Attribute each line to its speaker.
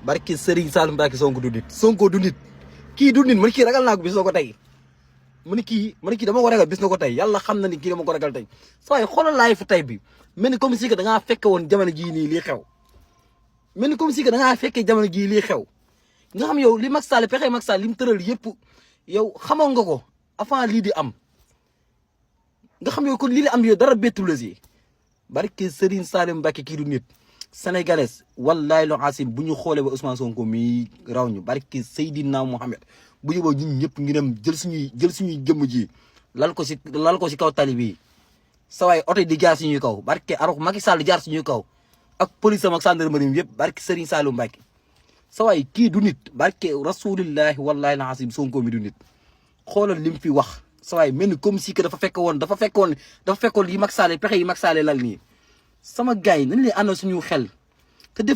Speaker 1: barki Serigne Saliou Mbacké Sonko du nit Sonko du nit kii du nit man kii ragal naa ko bis na ko tey man kii dama ko ragal bis na ko tey yàlla xam na ni kii dama ko ragal tey saa yi xoolal laay fu tey bi mel ni comme si que da ngaa fekke woon jamono jii nii lii xew mel ni comme si que da ngaa fekkee jamono jii lii xew nga xam yow li Macky Sall pexe Macky Sall li mu tëral yëpp yow xamoon nga ko avant lii di am nga xam yow kon lii di am yow dara bettu la si barki Serigne Saliou Mbacké kii du nit sénégalais wallahi lo asim bu ñu xoolee ba Ousmane Sonko mi raw ñu barki Seydina Mohamed bu yóbboo ñun ñëpp ngi dem jël suñuy jëmm ji lal ko si kaw tali bi sawaay oto di jaar suñuy kaw barki arok Macky Sall jaar suñuy kaw ak police am ak gendarmerie yëpp barki Serigne Saliou Mbacké sawaay kii du nit barki rasulillahi wallahi lo asim Sonko mi du nit xoolal lim fi wax sawaay mel ni comme si que dafa fekkoon yi Macky Sall pexe yi Macky Sall lal nii sama gars yi nañ leen àndal suñu xel